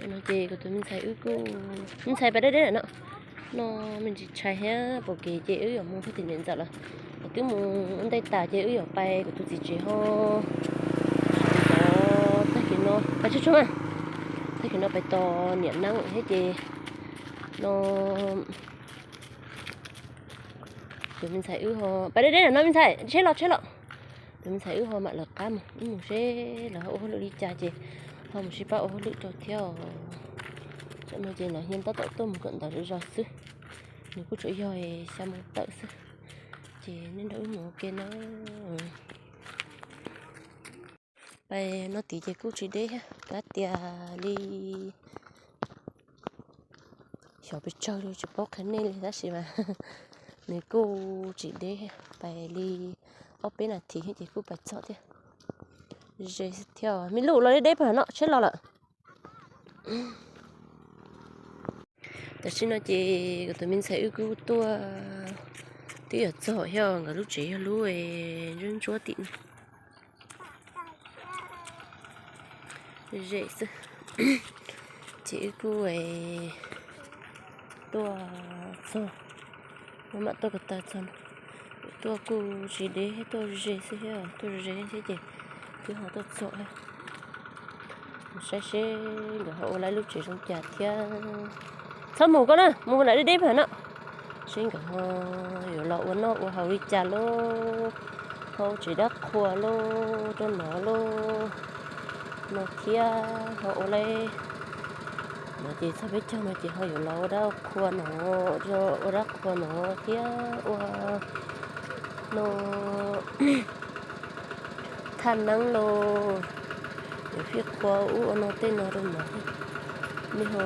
No ces kuv tus me ntxhais wb kuj, me ntxhais pais deb deb lawm no. No me ntsis tshais thiab pom kev ces wb yuav mus pem tim niam ntxawm lawm. Kuv twb mus ua ntej tas ces wb yuav pais kuv tus txiv tsev ho tag kis no pais tsuag tsuag mas, tag kis no pais tos niam neeb thiab ces no tus me ntxhais wb ho pais deb deb lawm no me ntxhais, tsheb los tsheb los. Tus me ntxhais wb ho mam lawv qab mus, wb mus seb lawv ho ua hauj lwm li cas ces ho mus sib pab ua hauj lwm rau thiab os. Tam no ces lawv nyiag tab tom tuaj mus kawm ntawv zov zog xwb, nws kuj tsuas yog xya moo tawm xwb. Ces nej nrog wb mus ua ke na. Pais no tid ces kuj tsis deb thiab, kab tias li xyov pes tsawg li tsis paub qhia nej li tab sis mas nws kuj tsis deb, pais li ob peb nas this ces kuj pais txog thiab. Ze thiab, me lub los deb deb pem no tsheb los lawm. Tam sim no ces kuv tus me ntxhais wb kuj tuaj, twb yuav txog thiab, nkawd lub tsev yog lub ntsuab ntsuab tim no. Ze xwb. Ces wb kuj tuaj txog, mam tuaj ko taw txog no. Tuaj kuj tsis deb, tuaj ze xwb thiab, tuaj ze thiab ces twb ho tuaj txog thiab. Saib seb nkawd ho ua lawv lub tsev zoo cas thiab. Txhob mus koj na, mus nram deb deb pem no. Seb nkawd ho yuav los ua noj ua haus li cas lauj, ho ua tsev dab qhuas lauj rau no lauj, no thiab ho ua li no ces txog peb caug no ces ho yuav los ua dab qhuas no, ua dab qhuas no thiab ua no thaj neeb lauj, yuav fij qhua ub ua no tej no rau no. Nej ho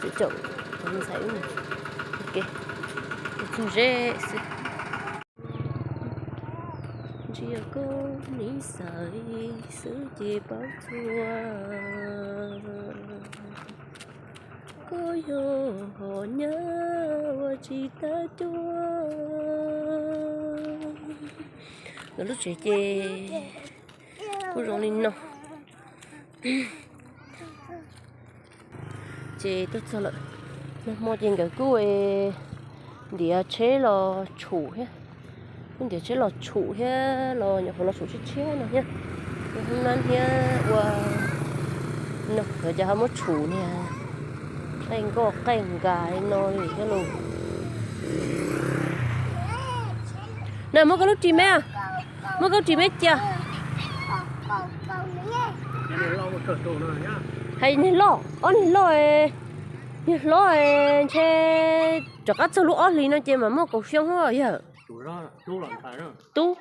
txwm caum kuv tus me ntxhais wb mus ua ke, txog ze xwb. Ntsia koj niam xaiv xwb ces paub txhua, koj yog hom nyab uas tsis tab cuab. Nkawd lub tsev ces kuj zoo li no. Ces tuaj txog lawm, nag hmo ces nkawd kuj ntiav tsheb los tshum thiab, kuj ntiav tsheb los tshum thiab los nyuam qhuav los tshum tshiab tshiab no thiab, hnub nab thiab ua no lawv cas ho muab tshum niag qaij nkoj qaij nkas li no li thiab lauj. Na muab koj lub ris me, muab koj lub ris me cia. Hais niag loj, ob niag loj, niag hlob ntshe rov qab txog lub ob hlis no ces mam muaj kaum xyoo yawg. Tub,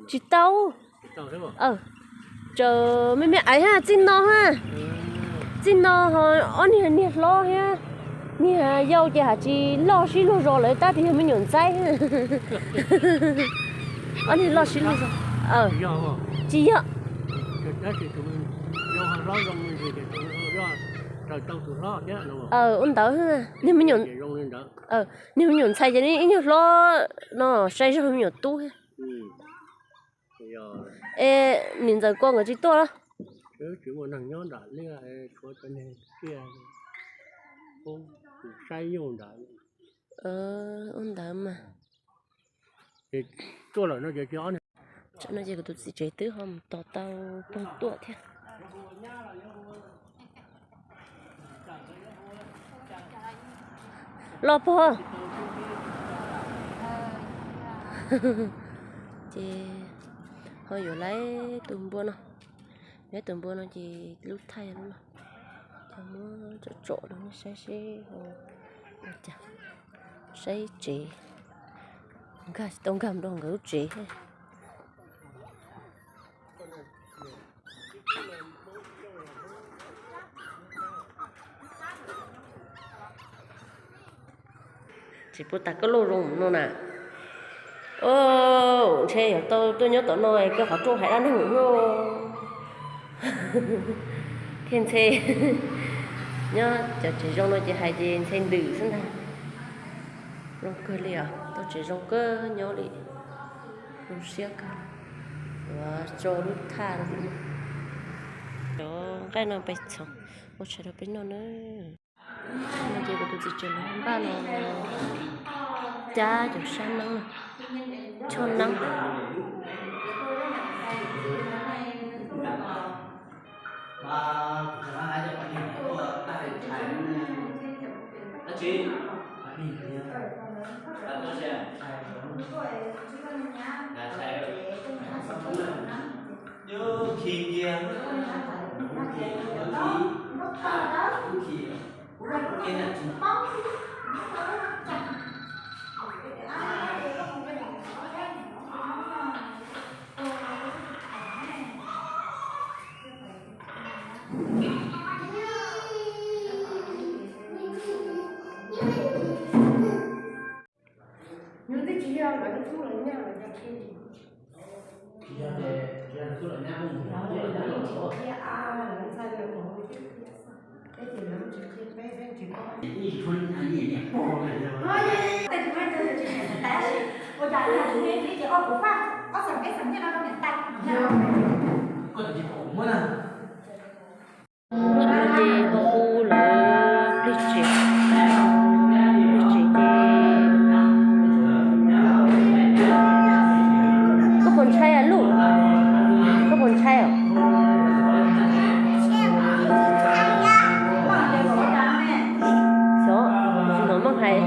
tsis tau. Tsaws me me aiv ha, txij no ha, txij no ho ob niag niag hlob thiab, niag yau ces hais tsis loj sib luag zos lawv tab tias yog me nyuam ntxaib. Ob niag loj sib luag zos. Tsis yog. Ua ntawd, niag me nyuam ntxhais ces ib nyuag hlob no sai zog me nyuam tub. Es niam ntxawm ko nkawd tsis tuaj los? Ua ntawd mas. Tam no ces kuv tus txiv tsev twb ho mus tos tau pog tuaj thiab. Los pog. Ces ho yuav lawv tus npua no, lawv tus npua no ces lub thaij lub no, ces muab tsom tsom rau nej saib seb ho ua cas, saib tsev, nkag tsis tau nkag mus rau nkawd lub tsev. Tsis pub tas koj loj zoo no na. Ntshe yog tau tuaj nyob tom no koj qhov rooj hais dab neeg no. Thiaj ntxhe, nyob cov tsev zoo no ces hais ces ntxhe ntws xwb ntag. Zoo kawg li os, tau tsev zoo kawg nyob li, zoo siab kawg. Yuav tso lub thaj rau tim no. Npaj no peb txhoov ua tshais rau peb noj na. No ces kuv tus txiv tsev lawv npaj no cab cov sab neeb, choj neeb. No ces ho hu lawv plig tsev, plig tsev ces koj puas ntshai Luj? Koj puas ntshai os? Xyov, tsis hnov Meej hais.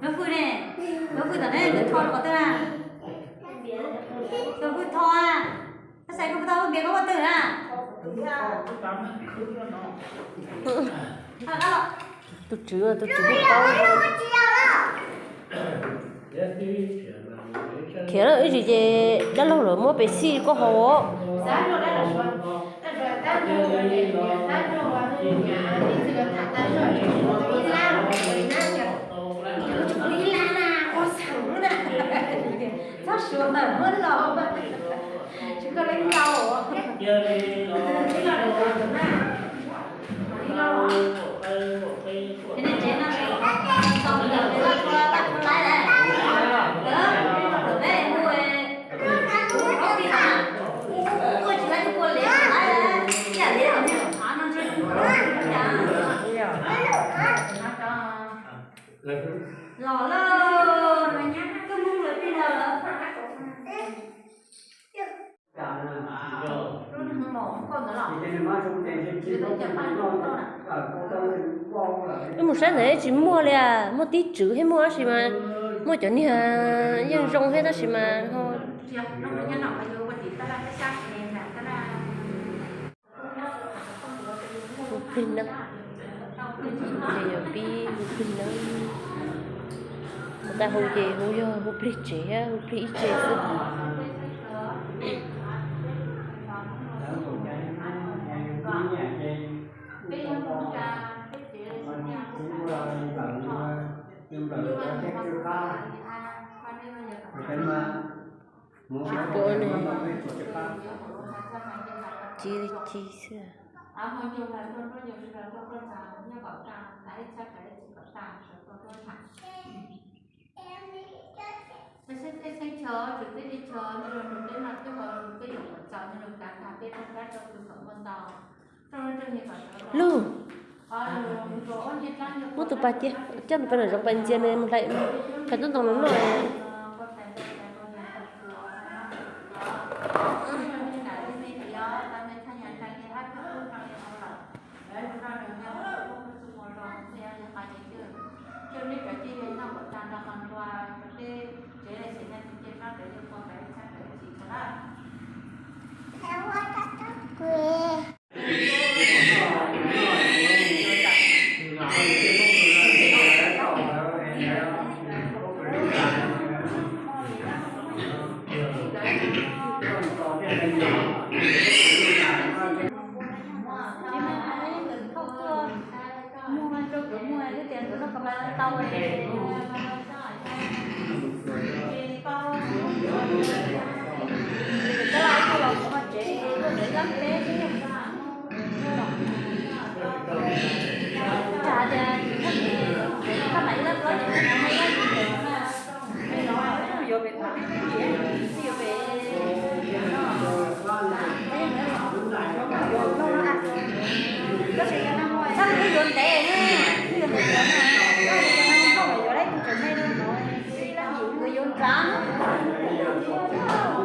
Lub hwj ne, lub hwj tom ne, lub tho qhov twg na? Lub hwj tho a. Koj xav koj puas tau lub npias koj ua twg na? Tus tswv, tus tswv pub paub. Khiav lawm ib tsam ces dab laug lawv muab pes xij koj haus. Txhob suav mas muab los, tsis koj leb ntaus. Los lawm, koj mus lawm pem lawm. Wb mus saib ntawd tsis muaj li, muaj tib tswv thiab muaj tab sis mas muaj cov niag yeej zoo thiab tab sis mas ho hu plig neeb. Ces yuav pib hu plig neeb. Mus tas hu ces hu yog hu plig tsev thiab hu plig ib tse xwb. Tsis pom ne, ci ci xwb. Lug, muab tus pas cia, coj tus pas nram zoov pas ntxias nws mus hlais qhov ntoo ntoo no noj. Yuav ntev, yuav ntev, yuav ntev, yuav ntev, yuav ntev, yuav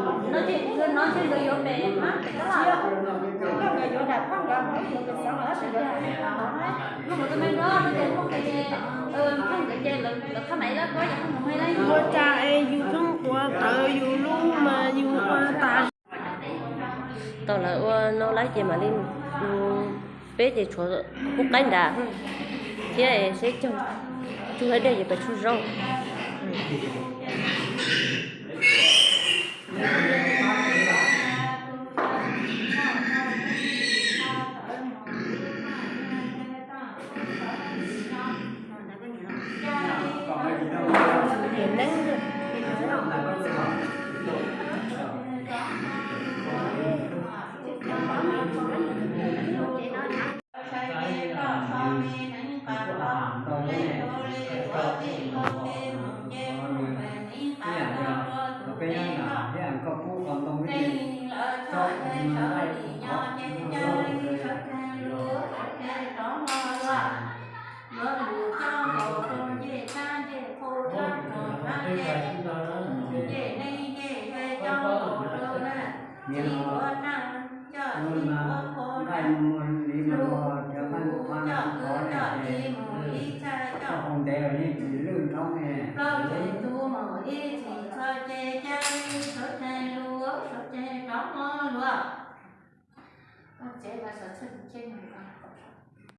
ntev, no ces nkawd yuav pem, nkawd yuav nram phauj nkawd, nkawd xav los tab sis nkawd, nkawd tus me no ces muaj qhov ces, phauj nkawd ces lawv qhab mais lab kob ces phauj nkawd muaj ib lab. Ua cas es yus pheej tuav tawv yus lub mas yus ua tas. Tau lawv ua no lawm ces mam li, peb ces tshuav kub qaib nrad thiab seb cog tsuj hab dej ces peb tshuab zaub. Yuav lus coj nkaus rau ncej tshab ncej qhua tshab rog tshab ncej, ncej neeg ncej yaig coj nkaus rau na, txiv ua naj coj txiv ua qhua na, lus coj kwv coj txiv mus ib txha coj, plaub tsev tus mus ib txhis txho ces caij suav tsev lus suav tsev rov hmo luaj.